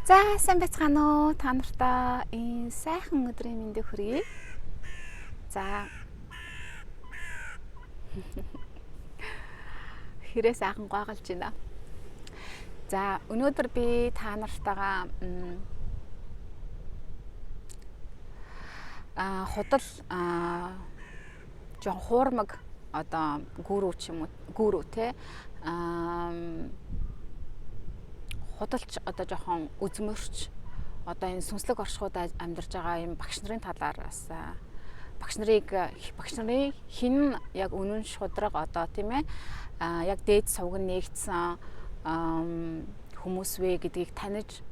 За, сайн байцгаана уу? Та нартаа энэ сайхан өдрийн мэндийг хүргэе. За. Хэрээ сайхан гойголж байна. За, өнөөдөр би та нартайгаа худал жоохон хуурмаг одоо гүрүү ч юм уу, гүрүү те худалч одоо жоохон үзмөрч одоо энэ сүнслэг оршихуйд амьдарч байгаа юм багш нарын талаар бас багш нарын хин яг үнэн шудраг одоо тийм яг дээд сувг нь нэгдсэн хүмүүс вэ гэдгийг таних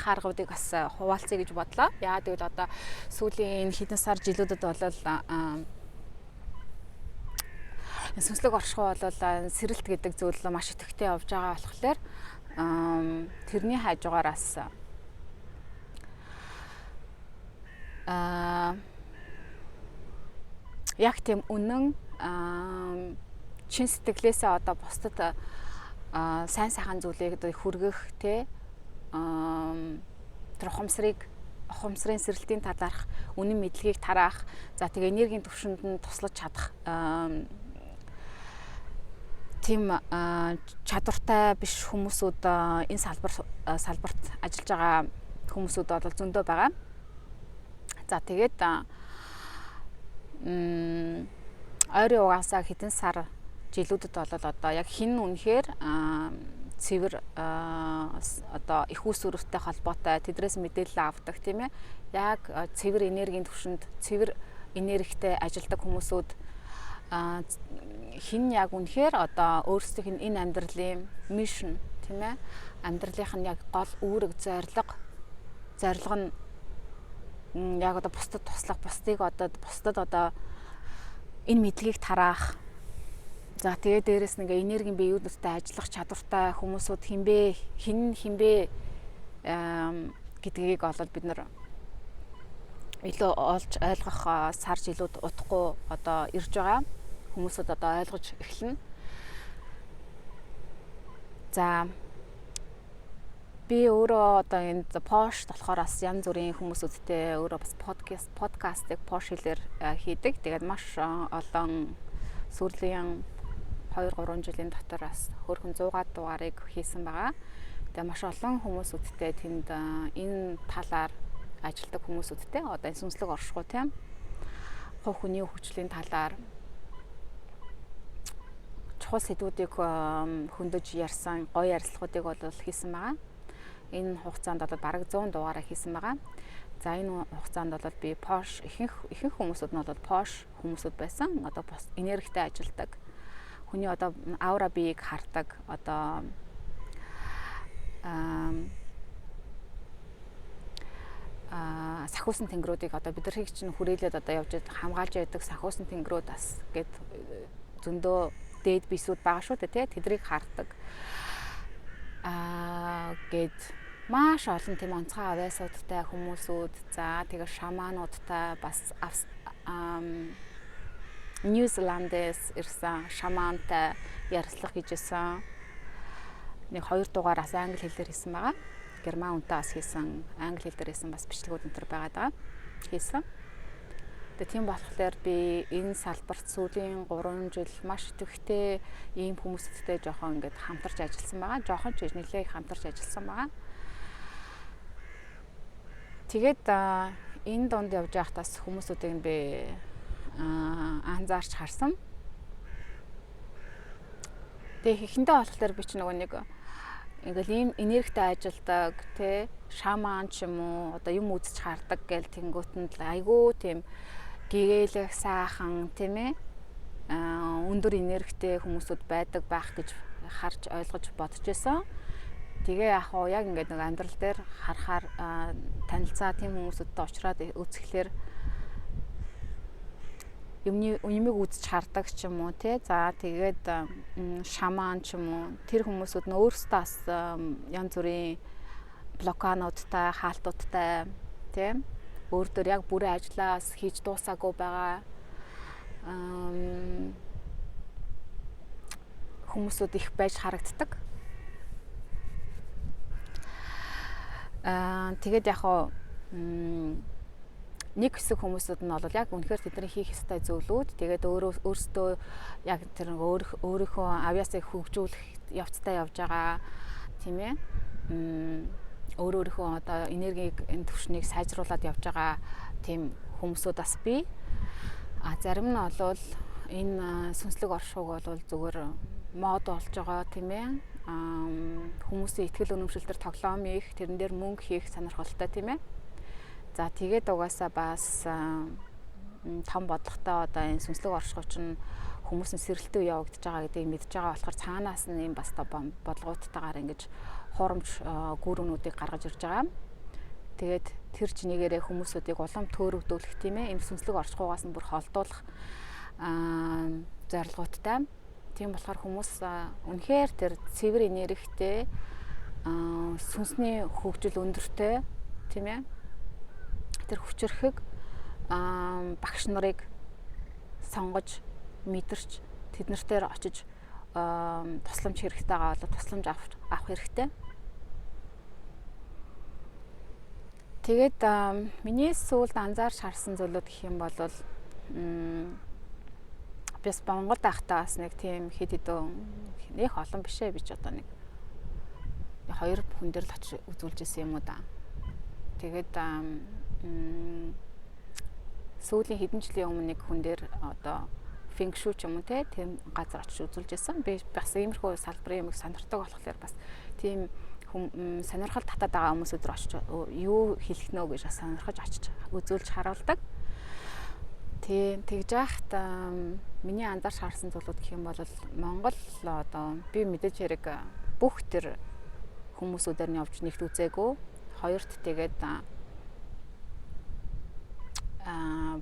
аргуудыг бас хуваалцъя гэж бодлоо. Яагаад гэвэл одоо сүүлийн энэ хэдэн сар жилүүдэд бол сүнслэг оршихуй бол сэрэлт гэдэг зүйл маш идэвхтэй явж байгаа болохоор тэрний хажуугаар бас яг тийм үнэн чин сэтгэлээсээ одоо бусдад сайн сайхан зүйлийг хүргэх те тэр ухамсарын сэрэлтийн талаарх үнэн мэдлэгийг тараах, за тэгээ энергийн түвшинд нь туслаж чадах тийм чадвартай биш хүмүүсүүд энэ салбарт ажиллаж байгаа хүмүүсүүд бол зөндөө байгаа. За тэгээд ойрын угаасаа хэдэн сар жилүүдэд бол одоо яг хин үнэхээр цэвэр одоо их үүсвэртэй холбоотой тэдрээс мэдээлэл авдаг тийм яг цэвэр энергийн түвшинд цэвэр энергитэй ажилладаг хүмүүсүүд хин яг үнэхээр одоо өөрсдийнх нь энэ амьдралын мишн тийм амьдралынх нь яг гол үүрэг зорилго нь яг одоо бусдад туслах, бусдыг одоо бусдад одоо энэ мэдлэгийг тараах. За тэгээ дээрэс нэг энергийн биеүүдтэй ажиллах чадвартай хүмүүсүүд хинбэ, хин хинбэ гэдгийг олоод бид нар илүү олж ойлгох сар жилүүд удахгүй одоо ирж байгаа. Хүмүүсүүд одоо ойлгож эхэлнэ. За би өөрөө одоо энд пош болохоор бас янз бүрийн хүмүүсүүдтэй өөрөө бас подкастыг пош хэлээр хийдэг. Тэгээд маш олон сүүлийн 2-3 жилийн дотор бас хөөрхөн 100 дугаарыг хийсэн байгаа. Тэгээ маш олон хүмүүсүүдтэй тэнд энэ талаар ажилладаг хүмүүсүүдтэй одоо энэ сүнслэг оршихуй тийм хувь хүний хөгжлийн талаар чухал сэдвүүдийг хөндөж ярьсан гоё ярилцлагуудыг бол хийсэн байгаа. Энэ хугацаанд бол бараг 100 дугаараа хийсэн байгаа. За энэ хугацаанд бол би пош ихэнх хүмүүсүүд нь бол пош хүмүүсүүд байсан. Одоо бас энергитэй ажилладаг. Хүний одоо аура биеийг хардаг одоо сахиусан тэнгэрүүдийг одоо бид нарыг чинь хүрээлээд одоо явж хамгаалж яадаг сахиусан тэнгэрүүд бас гэд зөндөө дээд бисүүд байгаа шүү дээ тий тэдрийг хардаг гэд маш олон тийм онцгой авиасуудтай хүмүүсүүд, за тэгээ шамануудтай бас Нью Зеландээс ирсэн шамантай ярилцлага хийжсэн. Нэг 2 дугаар бас англи хэлээр хийсэн байгаа. Герман үнтэй бас хийсэн, англи хэл дээр хийсэн бас бичлэгүүд энэ төр байгаа даа хийсэн. Тэгээ тийм болохоор би энэ салбарт сүүлийн 3 жил маш идэвхтэй ийм хүмүүстэй жоохон ингээд хамтарч ажилласан байгаа. Жоохон ч нэлээд хамтарч ажилласан байгаа. Тэгээд энэ дунд явж байхдаа хүмүүсүүдийг би анзаарч харсан. Тэгээ эхэндээ болохоор би ч нөгөө нэг ингээл ийм энергитэй ажилладаг тий шаман ч юм уу одоо юм үзэж хардаг гэл тэнгуүтэнд л айгүй тийм гэгээлэх сайхан тийм өндөр энергитэй хүмүүсүүд байдаг байх гэж харж ойлгож бодож байсан. Тэгээ яг хоо яг ингээд нэг амьдрал дээр харахаар танилцаа тийм хүмүүсүүдтэй уулзраад үзэхлээр юмыг үзэж хардаг ч юм уу тий. За тэгээд шаман ч юм уу тэр хүмүүсүүд нь өөрсдөө бас янз бүрийн блокануудтай, хаалтуудтай тий. Өөр дөр яг бүрэн ажлаас хийж дуусаагүй байгаа хүмүүсүүд их байж харагддаг. Тэгээд яг хаа нэг хэсэг хүмүүсүүд нь бол яг үнэхээр тэдний хийх ёстой зүйлүүд, тэгээд өөрсдөө яг тэр өөрийнхөө авьяасыг хөгжүүлэх явцтай явж байгаа, тийм ээ, өөрийнхөө одоо энергийг, энэ төвшнийг сайжруулад явж байгаа тийм хүмүүсүүд бас бий. А зарим нь бол энэ сүнслэг оршихуйг бол зүгээр мод болж байгаа, тийм ээ, хүмүүсийн итгэл үнэмшил төр тоглоом хийх, тэрэн дээр мөнгө хийх сонирхолтой, тийм ээ. За, тэгээд угаасаа бас том бодлоготой одоо энэ сүнслэг оршихуй чинь хүмүүсийн сэрэлтүү явагдаж байгаа гэдгийг мэдж байгаа болохоор цаанаас нь ийм бас бодлогоудтайгаар ингэж хуурамч гүрүүнүүдийг гаргаж ирж байгаа. Тэгээд тэр чинийгээрээ хүмүүсүүдийг улам төөрөгдүүлэх, тийм ээ, ийм сүнслэг оршихуйгаас нь бүр холдуулах зорилготой. Тийм болохоор хүмүүс үнэхээр тэр цэвэр энергитэй, сүнсний хөгжил өндөртэй, тийм ээ, тэр хүчирхэг багш нарыг сонгож мэдэрч тэднэртээр очиж тусламж хэрэгтэйгээ бол тусламж авах хэрэгтэй. Тэгээд миний сүүлд анзаарч харсан зүйлүүд гэх юм бол би бас Монголд байхдаа бас нэг тийм хэд хэдэн, нэх олон биш ээ, би ч одоо нэг хоёр хүн дээр л очиж үзүүлж исэн юм уу да. Тэгээд сүүлийн хэдэн жилийн өмнө нэг хүн дээр одоо фэнг шүй ч юм уу, тийм газар очиж үзүүлж исэн. Би бас иймэрхүү салбарын юмыг сонирхдаг болохоор бас тийм сонирхол татаад байгаа хүмүүсүүд рүү очиж юу хэлэх нөө гэж бас сонирхож очиж үзүүлж харуулдаг. Тийм, тэгж яхад миний анзаарч харсан зүйлүүд гэх юм бол Монгол одоо би мэдээж хэрэг бүх тэр хүмүүсүүдээр нь явж нэгт үзээгүй. Хоёрт тэгээд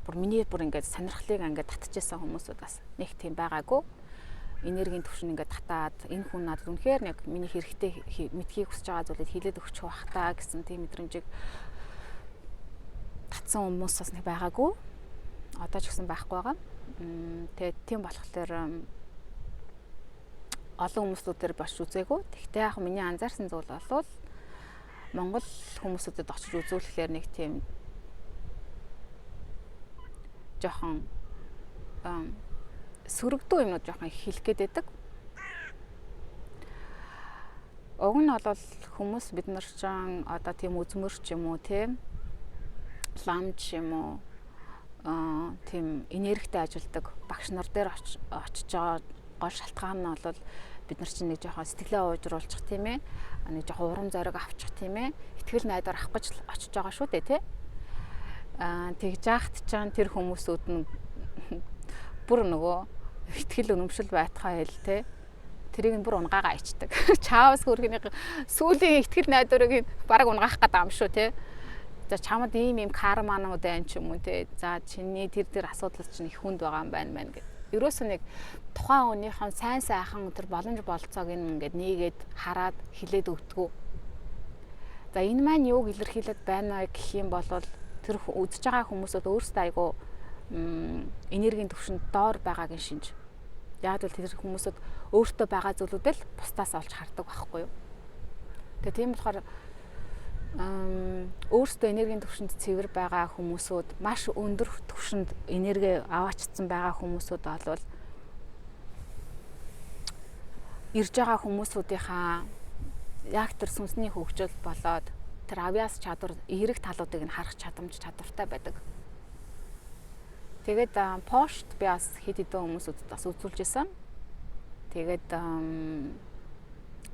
бүр миний бүр ингээд сонирхлыг ингээд татчихсан хүмүүсүүд бас нэг тийм байгаагүй. Энергийн түвшин ингээд татаад, энэ хүн надад үнэхээр нэг миний хэрэгтэй мэдхийг хүсэж байгаа зүйлийг хэлээд өгчих бах та гэсэн тийм мэдрэмжийг татсан хүмүүс бас нэг байгаагүй. Одоо ч гэсэн байхгүй байгаа. Тэгээд тийм болохоор олон хүмүүсүүдээр баш үзээгүй. Тэгтээ яг миний анзаарсан зүйл бол Монгол хүмүүсүүдэд очиж үзүүлэхлээр нэг тийм жоохон сөрөгдүү юмнууд жоохон хэлэх гээд байдаг. Уг нь бол хүмүүс бид нар ч одоо тийм үзмөр ч юм уу, тийм ламж юм уу, тийм энергитэй ажилдаг багш нар дээр очиж байгаа гол шалтгаан нь бол бид нар чинь нэг жоохон сэтгэлээ уужруулчих, тийм ээ, нэг жоохон урам зориг авчих, тийм ээ, итгэл найдвар авах гэж очиж байгаа шүү дээ, тий. Тэгж яахт ч тэр хүмүүсүүд нь бүр нөгөө итгэл үнэмшил байтхаа хэл, тий, тэрийг нь бүр унгаагаа ичдэг. Чаавс хөргөний сүүлийн итгэл найдварыг бараг унгаах гэдэг юм шүү, тий. За, чамд ийм ийм карманууд байна ч юм уу, те. За, чиний тэр тэр асуудал чинь их хүнд байгаа юм байна мэн гэд. Ерөөсөө нэг тухайн хүнийхэн сайн сайхан тэр боломж болцоог ингээд нээгээд хараад хилээд өгдөгөө. За, энэ маань юуг илэрхийлээд байна вэ гэх юм бол тэр үзэж байгаа хүмүүсүүд өөрсдөө айгу энергийн түвшинд доор байгаагийн шинж. Яг л тэр хүмүүсүүд өөртөө байгаа зүйлүүдэл бусдаас олж хардаг байхгүй юу. Тэгээ тийм болохоор өөрсдөө энергийн түвшинд цэвэр байгаа хүмүүсүүд, маш өндөр түвшинд энерги аваачсан байгаа хүмүүсүүд бол ирж байгаа хүмүүсүүдийнхаа яг тэр сүнсний хөгжил болоод тэр авиас чадвар, эерэг талуудыг нь харах чадамж, чадвартай байдаг. Тэгээд пошт би бас хэд хэдэн хүмүүсүүдэд бас үзүүлж исэн. Тэгээд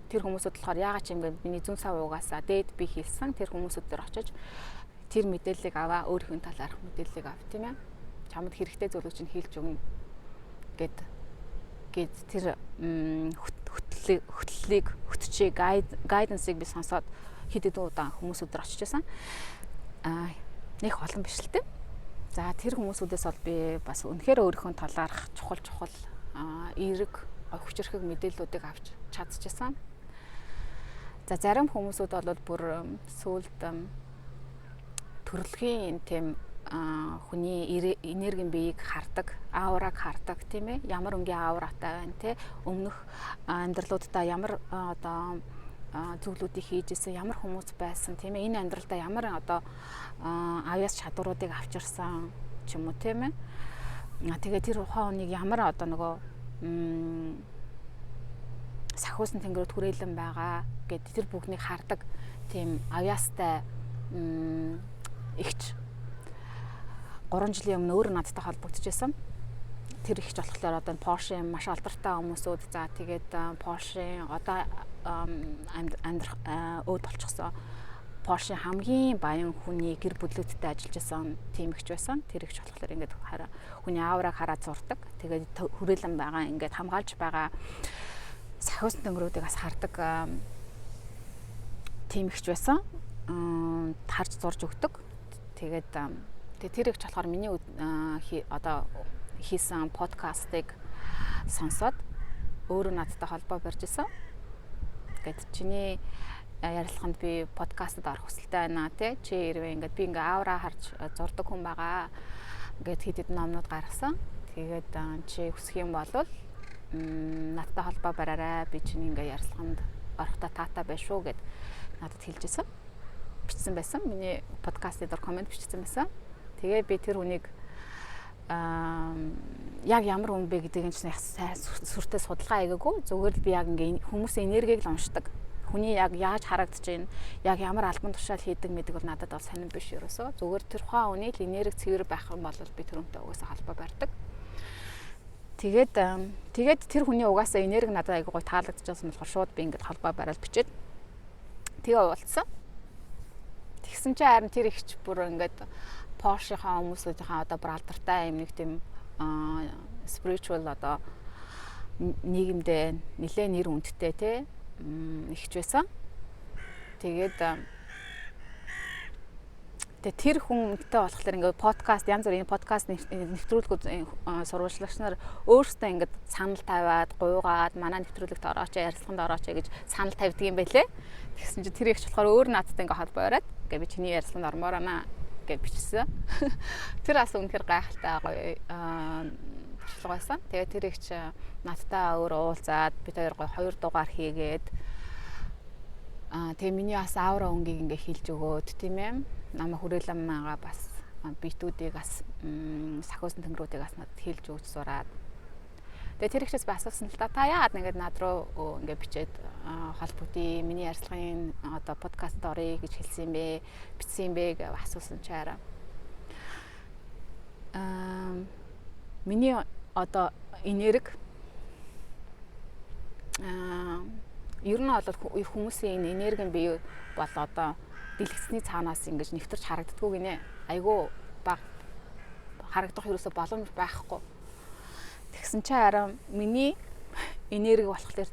тэр хүмүүсүүд болохоор яагаад ч юм бэ, миний зүүн сав угаасаа дээд би хийлсэн тэр хүмүүсүүд дээр очиж тэр мэдээллийг аваа, өөрийнхөө талаарх мэдээллийг ав, тийм ээ. Чамд хэрэгтэй зүйлийг чинь хийлж өгнө гэд гэд тэр хөтлөлийг хөтчийг гайдансыг би сонсоод хэд хэдэн удаа хүмүүсүүд дээр очиж байсан. Нэг олон биш л дээ. За, тэр хүмүүсүүдээс бол би бас үнэхээр өөрийнхөө талаарх чухал чухал эерэг хүчирхэг мэдээллүүдийг авч чадчихсан. За, зарим хүмүүсүүд бол бүр сүүлд төрөлхийн тийм хүний энергийн биеийг хардаг, аураг хардаг, тийм ээ. Ямар өнгийн ауратай байна, те. Өмнөх амьдралуудаа ямар одоо зүйлүүдийг хийж исэн, ямар хүмүүс байсан, тийм ээ, энэ амьдралдаа ямар одоо авьяас чадваруудыг авчирсан ч юм уу, тийм ээ. Тэгээ тэр ухаан хүнийг ямар одоо нөгөө сахиусан тэнгэрүүд хүрээлэн байгаа гэд тэр бүгднийг хардаг тийм авьяастай эгч 3 жилийн өмнө өөрөө надтай холбогдчихсэн. Тэр эгч болохоор одоо Porsche маш алдартай хүмүүсүүд, за тэгээд Porsche одоо амьдрах өөд болчихсон. Porsche хамгийн баян хүний гэр бүлүүдтэй ажиллаж байсан тийм эгч байсан. Тэр эгч болохоор ингээд хараа хүний аураг хараад зурдаг. Тэгээд хүрээлэн байгаа ингээд хамгаалж байгаа сахиусан тэнгэрүүдийг бас хардаг тийм эгч байсан. Харж зурж өгдөг. Тэгээд тэр эгч болохоор миний одоо хийсэн подкастыг сонсоод өөрөө надтай холбоо барьж исэн. Гэт чиний ярилцлаганд би подкастад орох хүсэлтэй байна тий. Чи ирвэ ингээд би ингээ аура харж зурдаг хүн байгаа гэд хэд хэдэн номнууд гаргасан. Тэгээд чи хүсэх юм бол надтай холбоо бариарай. Би чиний ингээ ярилцлаганд орохдоо таатай байх шүү гэд надад хэлж исэн. Бичсэн байсан. Миний подкастын дор комент бичсэн байсан. Тэгээ би тэр хүнийг яг ямар хүн бэ гэдгийг чинь сайн сүртэй судалгаа хийгээгүй. Зүгээр л би яг ингээ хүмүүсийн энергийг л уншдаг. Хүний яг яаж харагдаж байна, яг ямар албан тушаал хийдэг мэдэг бол надад бол сонирн биш ерөөсөө. Зүгээр тэр тухайн хүний л энерги цэвэр байх юм бол би тэр хүнтэй угаасаа холбоо барьдаг. Тэгээд тэр хүний угаасаа энерги надад айгуу гоё таалагдчихсан болохоор шууд би ингээд холбоо бариад бичээд тэгээ уулзсан. Тэгсэн чинь харин тэр ихч бүр ингээд Porsche-ийн хүмүүсүүдийн одоо бүр алдартай юм нэг тийм spiritual одоо нийгэмдээ нэлээ нэр хүндтэй те ихч байсан. Тэгээд тэр хүнтэй болохоор ингээд подкаст янз бүрийн подкаст нэвтрүүлгүүд сурвалжлагч нар өөрсдөө ингээд санал тавиад гуйгаад манай нэвтрүүлэгт орооч, ярилцлаганд орооч гэж санал тавьдаг юм байлээ. Тэгсэн чинь тэр ихч болохоор өөр надтай ингээд холбоо бариад ингээд би чиний ярилцлаганд ормоор байна гэж бичсэн. Тэр бас үнэхээр гайхалтай гоё туршлага байсан. Тэгээд тэр ихч надтай өөр уулзаад бид хоёр гоё 2 дугаар хийгээд тэгээ миний бас аура өнгийг ингээ хилж өгөөд тийм ээ. Намайг хүрээлэн байгаа бас битүүдийг бас сахиусан тэнгэрүүдийг бас надад хилж өгч сураад. Тэгээ тэр ихчээс би асуусан л да. Та яагаад ингээд над руу ингээ бичээд холбогдъё, миний ярилцлагын одоо подкастт оръё гэж хэлсэн юм бэ, бичсэн юм бэ гэж асуусан чи хараа. Миний одоо энерги ер нь бол хүмүүсийн энэ энерги нь бий бол одоо дэлгэцний цаанаас ингэж нэвтэрч харагддаггүй гинэ. Айгүй баг харагдах ерөөсө боломж байхгүй. Тэгсэн чинь хараа миний энерги болохоор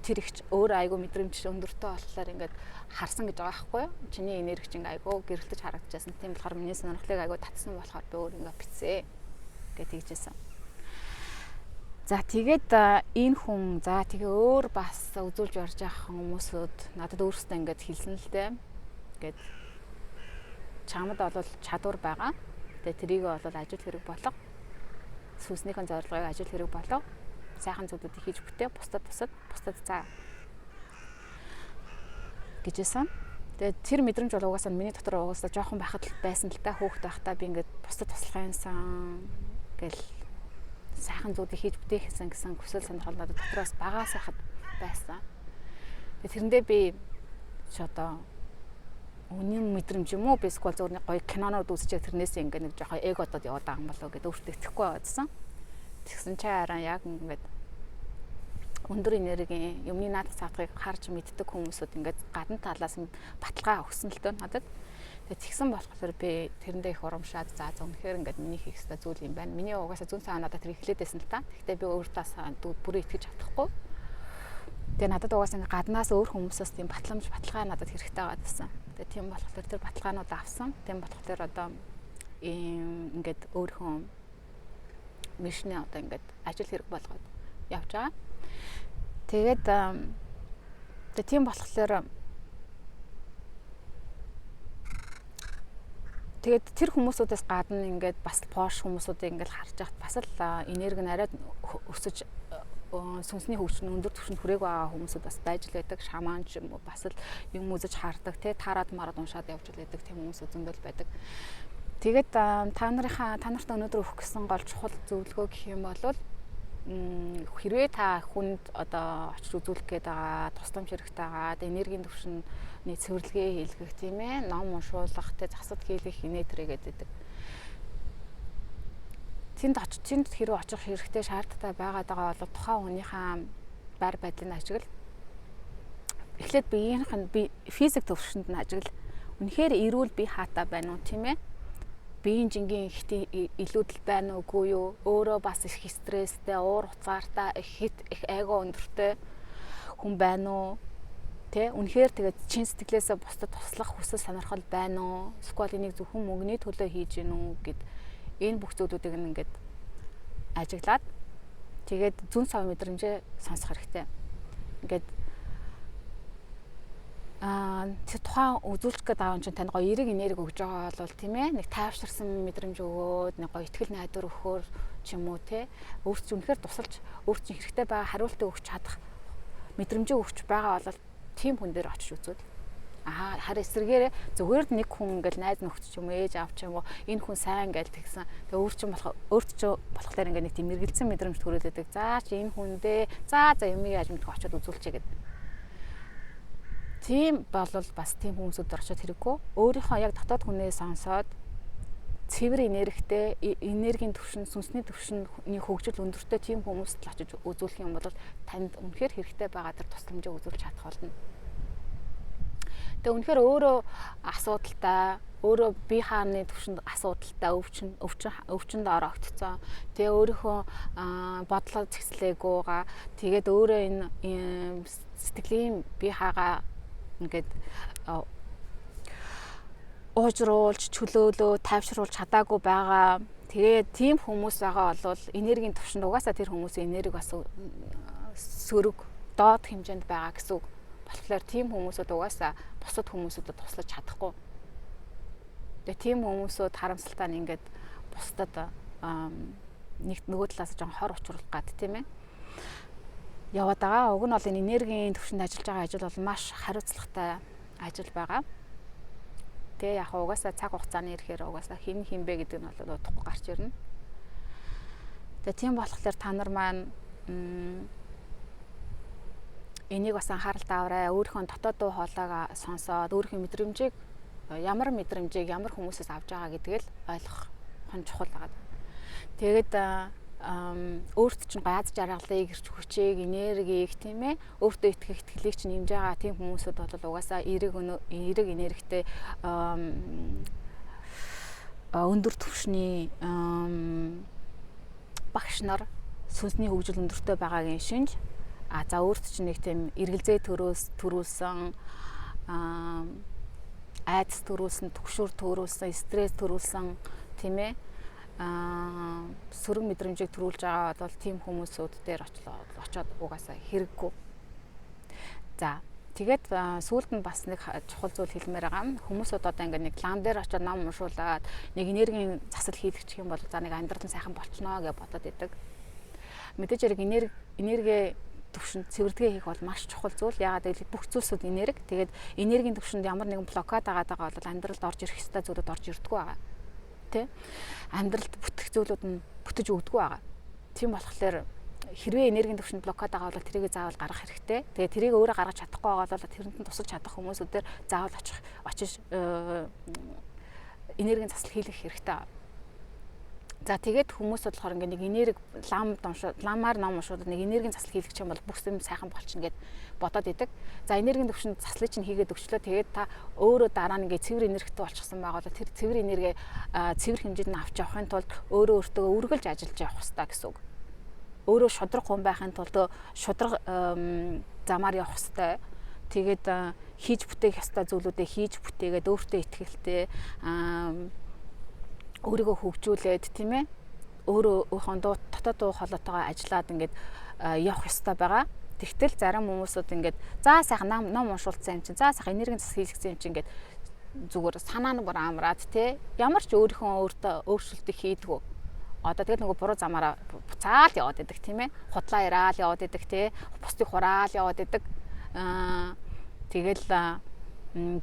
тэр ихч өөр айгүй мэдрэмж өндөртэй болохоор ингээд харсан гэж байгаа байхгүй юу? Чиний энерги чинь айгүй гэрэлтэж харагдчихсан. Тийм болохоор миний сонирхлыг айгүй татсан болохоор би өөр ингээд бицээ гэж тэгжсэн. За тэгээд энэ хүн за тэгээ өөр бас үзүүлж барьж байгаа хүмүүсүүд надад өөрсдөө ингээд хэлсэн л дээ. Ингээд чамд бол чадвар байгаа. Тэгээ тэрийг бол ажил хэрэг болго. Сүнснийхэн зорилгыг ажил хэрэг болго. Сайхан зүйлүүдийг хийж бүтээ, бусдад бусдад заа гэжсэн. Тэгээд тэр мэдрэмж бол угаасаа миний дотор угаасаа жоохон байхад л байсан л та, хүүхэд байхдаа би ингээд бусдад туслах юмсан гэл сайхан зүйлийг хийж бүтээхсэн гэсэн хүсэл сонирхол надад дотроос багаас хахад байсан. Тэгээд тэрэндээ би ч одоо үнэн мэдрэмж юм уу би эсвэл зөвхөн нэг гоё кинонууд үзчихээ тэрнээс ингээд нэг жоохон эгодод яваад байгаа юм болоо гэдээ өөртөө итгэхгүй байгаадсан. Тэгсэн чинь хараа яг ингээд өндөр энергийн юмны наадах цаатахыг харж мэддэг хүмүүсүүд ингээд гадна талаас нь баталгаа өгсөн л дөө надад. Тэгээ тэгсэн болохоор би тэрэндээ их урамшаад за үнэхээр ингээд миний хийх ёстой зүйл юм байна. Миний угаасаа зүүн сайн надад тэр эхлээд байсан л та. Гэхдээ би өөртөө бүрээ итгэж чадахгүй. Тэгээ надад угаасаа ингээд гаднаас өөр хүмүүсээс тийм батламж баталгаа надад хэрэгтэй байгаад байсан. Тэгээ тийм болохоор тэр баталгаануудаа авсан. Тийм болохоор одоо ийм ингээд өөрийнхөө мишнээ одоо ингээд ажил хэрэг болгоод явж байгаа. Тэгээд тийм болохоор тэгээд тэр хүмүүсүүдээс гадна ингээд бас пош хүмүүсүүдийг ингээд харж байхад бас л энерги нь арай өсөж сүнсний хөгжил нь өндөр түвшинд хүрээг байгаа хүмүүсүүд бас байж л байдаг. Шаман ч юм уу бас л юм үзэж хардаг те, таарад мараад уншаад явж л байдаг тийм хүмүүс зөндөл байдаг. Тэгээд та нарт өнөөдөр өгөх гэсэн гол чухал зөвлөгөө гэх юм бол хэрвээ та хүнд одоо очиж үзүүлэх гээд байгаа, тусламж хэрэгтэй байгаа, энергийн түвшний цэвэрлэгээ хийлгэх тийм ээ, ном уншуулах, те, засад хийлгэх инээ тэрэ гэдэг. Тэнд хэрвээ очих хэрэгтэй шаардлагатай байгаад байгаа бол тухайн хүнийхээ байр байдлыг ажигла. Эхлээд биеийнх нь би физик төвшөнд нь ажигла. Үнэхээр эрүүл бие хаатай байна уу, тийм ээ? Биеийн жингийн ихтэй илүүдэл байна уугүй юу? Өөрөө бас их стресстэй, уур уцаартай, их их эго өндөртэй хүн байна уу? Тэ, үнэхээр тэгээд чин сэтгэлээсээ бусдад туслах хүсэл сонирхол байна уу? Эсвэл энийг зөвхөн мөнгөний төлөө хийж гин үү гэд энэ бүх зүйлүүдийг ингээд ажиглаад тэгээд зүүн сав мэдрэмжээ сонсох хэрэгтэй. Ингээд тэр тухайн үзүүлэх гээд байгаа юм чинь танд гоё эерэг энерги өгж байгаа бол тийм ээ, нэг тайвширсан мэдрэмж өгөөд, нэг гоё итгэл найдвар өгөхөөр ч юм уу те, өөрт чинь үнэхээр тусалж, өөрт чинь хэрэгтэй байгаа хариултыг өгч чадах мэдрэмжээ өгч байгаа бол тийм хүн дээр очиж үзвэл. Аа, харин эсрэгээрээ зүгээр л нэг хүн ингээл найз нөхөд ч юм уу, ээж аав ч юм уу, энэ хүн сайн ингээл тэгсэн. Тэгээ өөр чинь болох өөрт чинь болохоор ингээ нэг тийм мэргэлцэн мэдрэмж төрүүлдэг. За чи энэ хүн дээ. За за юм яаж мэдэх очиод үзүүлчихье гэдэг. Тийм болол бас тийм хүмүүсүүд очиод хэрэггүй. Өөрийнхөө яг дотоод хүнээ сонсоод цэвэр энергитэй, энергийн түвшин, сүнсний түвшиний хөгжил өндөртэй тийм хүмүүст л очиж үзүүлэх юм бол танд үнэхээр хэрэгтэй байгаа тэр тусламжийг үзүүлж чадах болно. Тэгээ үнэхээр өөрөө асуудалтай, өөрөө бие хааны түвшинд асуудалтай, өвчнөд ороогдсон. Тэгээ өөрийнхөө бодлоо зэгслээгүйгаа, тэгээд өөрөө энэ сэтгэлийн бие хаагаа ингээд уужруулж, чөлөөлөө, тайвшруулж чадаагүй байгаа. Тэгээд тийм хүмүүс байгаа бол энергийн түвшинд угаасаа тэр хүмүүсийн энерги бас сөрөг, доод хэмжээнд байгаа гэсэн үг. Болохоор тийм хүмүүсүүд угаасаа бусад хүмүүсүүдэд туслаж чадахгүй. Тэгээ тийм хүмүүсүүд харамсалтай нь ингээд бусдад нэг нөгөө талаас жоохон хор учруулах гад тийм ээ яваад байгаа. Уг нь бол энэ энергийн түвшинд ажиллаж байгаа ажил бол маш хариуцлагатай ажил байгаа. Тэгээ яг угаасаа цаг хугацааны ирэхээр угаасаа хэн хэн бэ гэдэг нь бол удахгүй гарч ирнэ. Тэгээ тийм болохоор та нар маань энийг бас анхааралтай аваарай. Өөрийнхөө дотоод дуу хоолойг сонсоод өөрийнхөө мэдрэмжийг, ямар мэдрэмжийг ямар хүмүүсээс авч байгаа гэдгийг л ойлгох нь чухал байгаа. Тэгээд өөрт чинь газ жаргалыг, эрч хүчийг, энергийг тийм ээ, өөртөө итгэх итгэлийг чинь нэмж байгаа тийм хүмүүсүүд бол угаасаа эерэг эерэг энергитэй, өндөр түвшний багш нар, сүнсний хөгжил өндөртэй байгаагийн шинж. А за өөрт чинь нэг тийм эргэлзээ төрүүлсэн, айдас төрүүлсэн, түгшүүр төрүүлсэн, стресс төрүүлсэн тийм ээ, сөрөг мэдрэмжийг төрүүлж байгаа бол тийм хүмүүсүүд дээр очоод угаасаа хэрэггүй. За тэгээд сүүлд нь бас нэг чухал зүйл хэлмээр байгаа. Хүмүүсүүд одоо ингээд нэг лам дээр очоод ном уншуулад нэг энергийн засал хийлгчих юм бол за нэг амьдрал нь сайхан болчихноо гэж бодоод идэг. Мэдээж хэрэг энерги түвшинд цэвэрлэгээ хийх бол маш чухал зүйл. Яагаад гэвэл бүх зүйлсүүд энерги. Тэгээд энергийн түвшинд ямар нэгэн блокад агаад байгаа бол амьдралд орж ирэх ёстой зүйлүүд орж ирдэггүй байгаа. Тэ? Амьдралд бүтэх зүйлүүд нь бүтэж өгдөггүй байгаа. Тийм болохоор хэрвээ энергийн түвшинд блокад байгаа бол тэрийг заавал гаргах хэрэгтэй. Тэгээ тэрийг өөрөө гаргаж чадахгүй байгаа бол тэрэнд нь тусалж чадах хүмүүсүүдээр заавал очиж энергийн засал хийлгэх хэрэгтэй. За тэгээд хүмүүс болохоор ингээ нэг энерги лам ламаар ном уншууд нэг энергийн засал хийлгэх юм бол бүх юм сайхан болчихно гэд бодоод идэг. За энергийн төвшөнд заслыг чинь хийгээд өгчлөө. Тэгээд та өөрөө дараа нь ингээ цэвэр энергитэй болчихсон байгаа бол тэр цэвэр энерги цэвэр хэмжээнд нь авч явахын тулд өөрөө өөртөө үргэлж ажиллаж явах хэрэгтэй гэсэн үг. Өөрөө шудраг хүн байхын тулд шудраг замаар явах хэрэгтэй. Тэгээд хийж бүтээх ёстой зүйлүүдээ хийж бүтээгээд өөртөө итгэлтэй өөрийгөө хөгжүүлээд тийм ээ, өөрөө өөрийнхөө дотоод дуу хоолойтойгоо ажиллаад ингээд явах ёстой байгаа. Тэгтэл зарим хүмүүсүүд ингээд за сайхан ном уншуулсан юм чинь, за сайхан энергийн засал хийлгэсэн юм чинь ингээд зүгээр санаа нь бүр амраад те, ямар ч өөрийнхөө өөртөө өөрчлөлтийг хийдгүү. Одоо тэгэл нөгөө буруу замаараа буцаал яваад идэг, тийм ээ. Худлаа яриад яваад идэг, тий. Бусдыг хураал яваад идэг. Тэгэл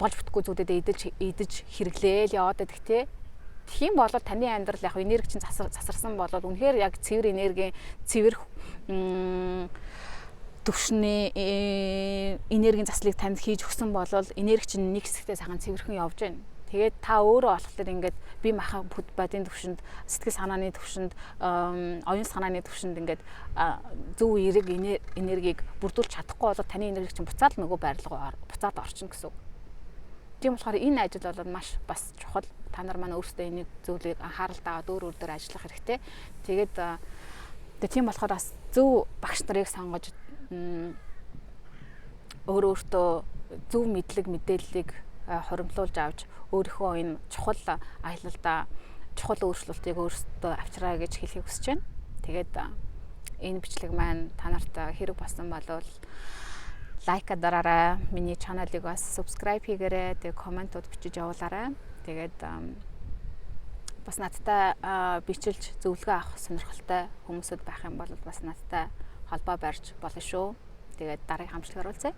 болж бүтггүй зүйлүүдэд идэж идэж хэрэглээл яваад идэг, тий. Тийм бол таны амьдрал яг энерги чинь засарсан бол үнэхээр яг цэвэр энергийн, цэвэр төвшний энергийн заслыг танд хийж өгсөн бол энерги чинь нэг хэсэгтээ сайхан цэвэрхэн явж байна. Тэгээд та өөрөө болохоор ингээд бие махбод бодийн төвшөнд, сэтгэл санааны төвшөнд, оюун санааны төвшөнд ингээд зөв эерэг энергийг бүрдүүлж чадахгүй бол таны энерги чинь буцаад нөгөө байрлал буцаад орчихно гэсэн үг. Тийм болохоор энэ ажил бол маш бас чухал. Та нар маань өөрсдөө энийг зүйлийг анхаарал дагаад өөр өөр дээр ажиллах хэрэгтэй. Тэгээд тийм болохоор бас зөв багш нарыг сонгож, өөр өөртөө зөв мэдлэг мэдээллийг хуримтлуулж авч, өөрийнхөө энэ чухал аялалдаа чухал өөрчлөлтийг өөрсдөө авчраа гэж хэлэхийг хүсэж байна. Тэгээд энэ бичлэг маань та нарт хэрэг болсон бол like дараарай. Миний channel ыг бас subscribe хийгээрэй. Тэгээд comment ууд бичиж явуулаарай. Тэгээд бас надтай бичилж зөвлөгөө авах сонирхолтой хүмүүсүүд байх юм бол бас надтай холбоо барьж болно шүү. Тэгээд дараагийн бичлэгээр уулзъя.